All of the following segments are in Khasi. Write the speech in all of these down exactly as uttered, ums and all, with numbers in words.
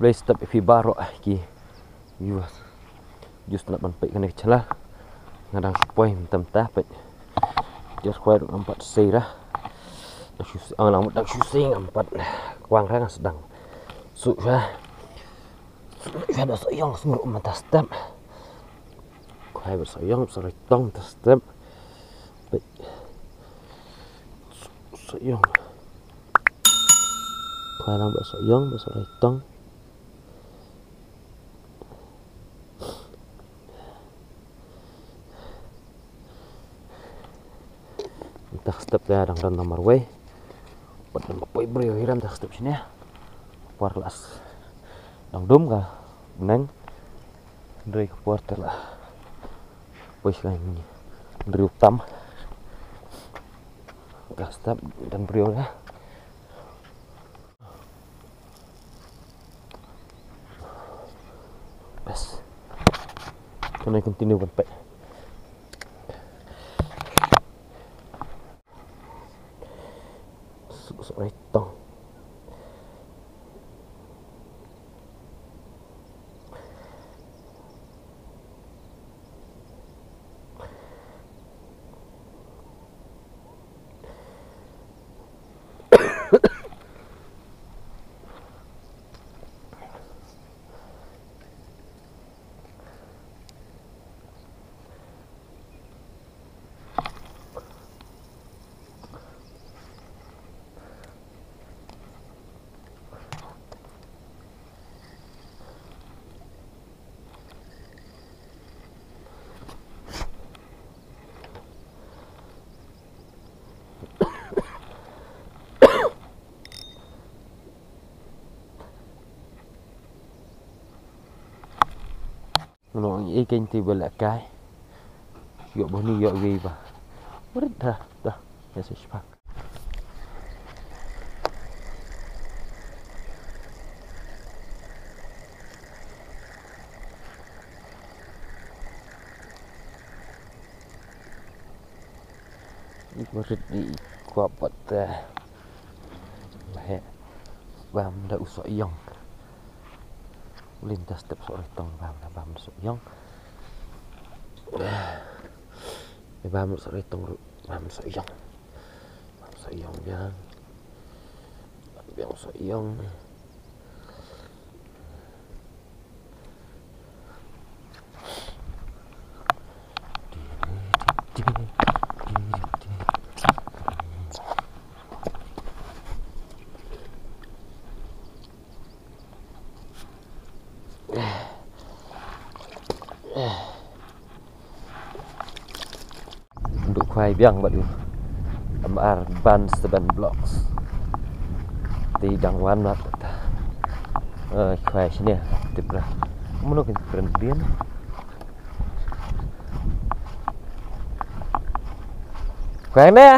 Khublei step ïa phi baroh ki viewers. Just nang ban peit kane ka channel. Nga dang shu poi mynta mynta peit. Just khwai ruh ngam pat sei ra. Dang shu sei, ah, nang dang shu sei ngam pat kwang ra, nga sdang. Shu sha. Shu sha da soh ïong sngewbha mynta step. Khwai bad soh ïong, soh roi tong mynta step. Peit. Soh ïong. Khwai lang bad soh ïong, bad soh roi tong. Mynta step te dang don tang marwei. Bad dang poi briew hi ram mynta step shane. Por la dang dum ka bneng. Hynrei ka por te la poi sha ka hynriew tam. Ka step don briew te. Bes. Kane continue ban peit. Su-, su-, ai, tong. Mano ang ikai nti bela kai. Ïoh bani ïoh wei ba. Berit dah, dah. Ya, sespang. Ïa, berit di kwah pat, eh. Bah, eh. Bam da u soh ïong. Lim da step soh roi tong bam da bam da soh ïong. Eh, bam da soh roi tong ruh, bam da soh ïong. Bam soh ïong biang. Biang soh ïong. Ndu khwai biang bad u. Am ar ban seven blocks. Ti dang wan mat. Eh, khwai sini tip lah. Mano kin kren bien. Khwai ne?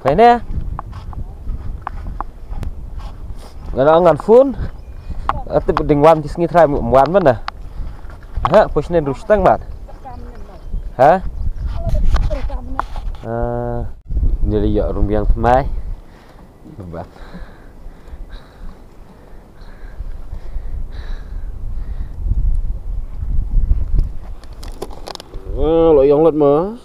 Khwai ne? Ngan ong ngan phone. Ati ding wan ti sngi trai wan mana? Ha, pos ne rustang mat. Ha? Ah, ni li ïa rum yang tmai. Bad. Ah, lo ïong lat ma.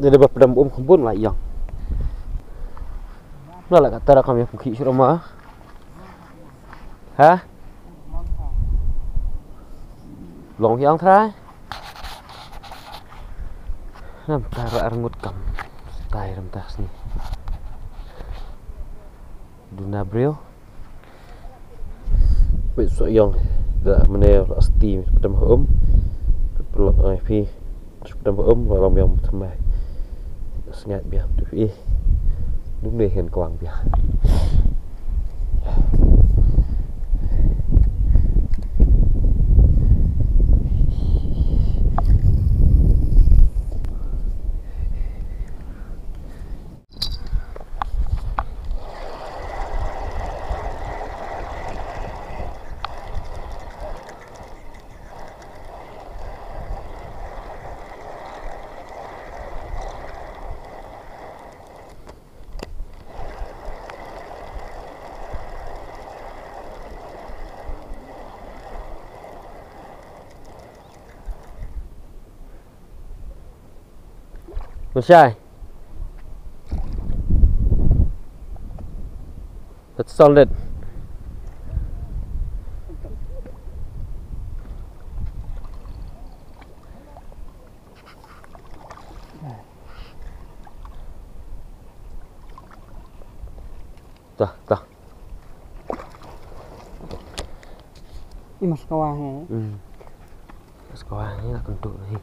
Dei ba pdem um khum bun la ïong. Na la ka tara kam ïa pukhi shuh ma. Ha? Long hiang trai. Nam tara arngut kam. Tai ram tas ni. Duna briew. Peit soh ïong da mane la sti pdem um. Peit pylok ai phi pdem um la lam ïong tmai. Sngaid biang tu phi. Dum ne hen kwang biang. Shai. That's solid. Tah, tah. Ini mas kawah, eh. Hmm. Mas kawah ini lah kentut ni.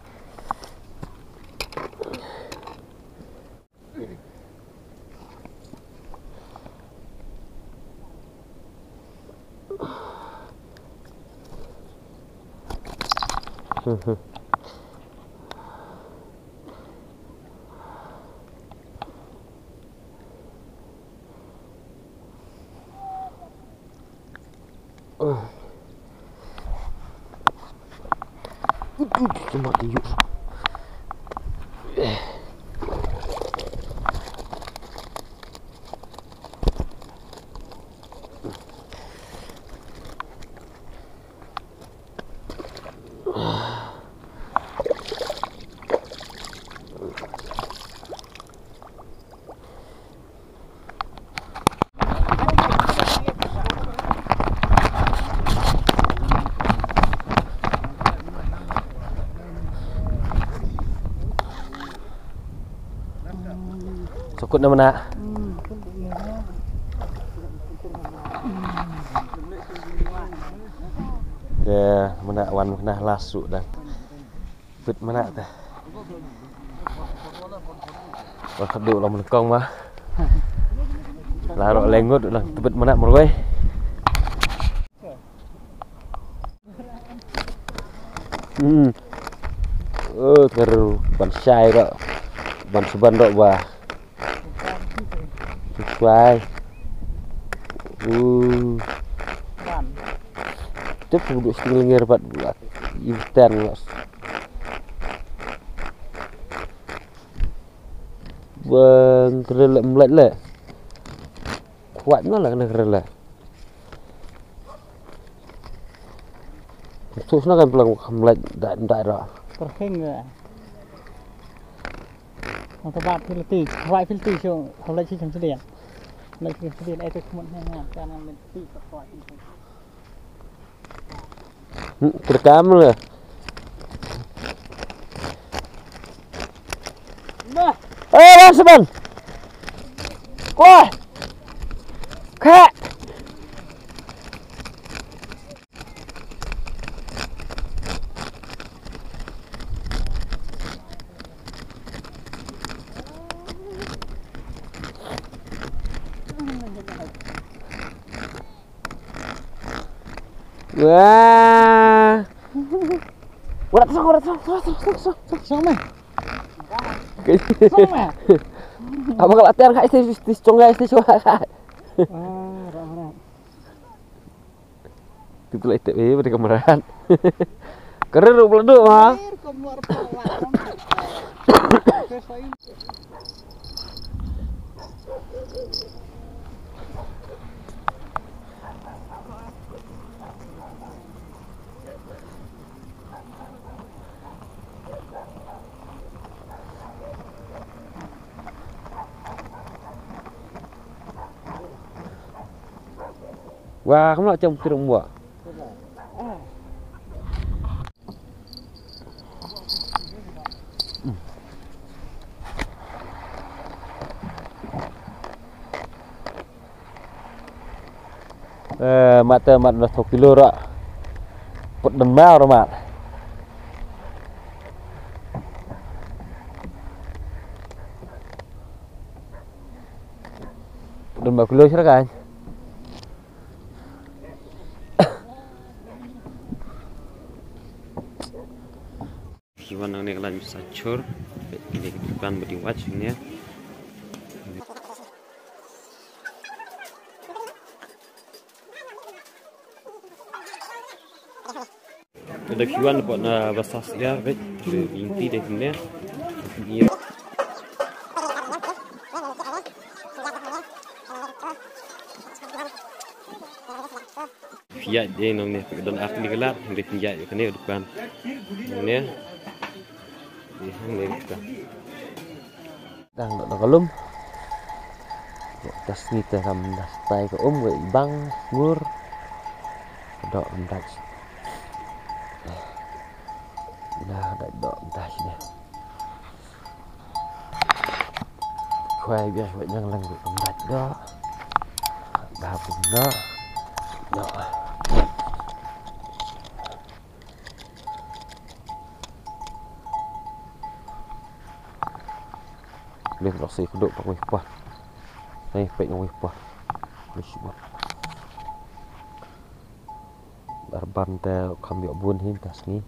Sukut na mana. Ya, mana wan kena lasu dah. Bit mana teh. Wah, kadu lam lengkong mah. Laro lengut ulang tebit mana merwei. Hmm. Oh, ter ban shai dah. Ban seban dah bah. Shai. Uh. Tep duk sting lengir bat buat. Ibtan. Bang kerele mlet le. Kuat mana lah kena kerele. Sus na kan pelang mlet dak dak dak. Perhing ya. Ang tabat filti, right filti so, halai si jam sedian. Halai si jam sedian itu kemudian kan filti. Hmm, terekam le. Nah. Eh, bang seban. Wah. Kak. Wah. Warat sang, warat sang, sang, sang, sang, sang. Sang meh. Sang meh. Apa kalau latihan kai stage, stage cong kai stage cong kai. Ah, rak, rak. Kita lah itu eh pada kameran. Keren rup ledu ha. Wah, kamu nak cam kira buat. Eh, mata mat dah satu kilo rak. Put dan mau rak mat. Put dan mau kilo sira kan. Ki wan nangne ka lain sa chur. Ki dei ki dukan ba dei wach ne. Ki dei ki wan ba na ba sa sia be. Inti dei ne. Phi ïaid de nong ne, phi don ar tylli ki lad, hynrei phi ïaid ïa kane ka dukan. Nong ne. Ïa hangne ka dukan. Dang doh na ka lum. Ka sngi te kam da stai ka um, ka ibang ngur. Doh kam dait. Na dait doh kam dait ne. Khwai biang khwai nyang lang kam dait doh. Ba bun doh. Doh. Leh lok sei kuduk pak wei pah. Hei, pek wei pah. Leh sibuk. Arban te kham yok bun hin ta sngi.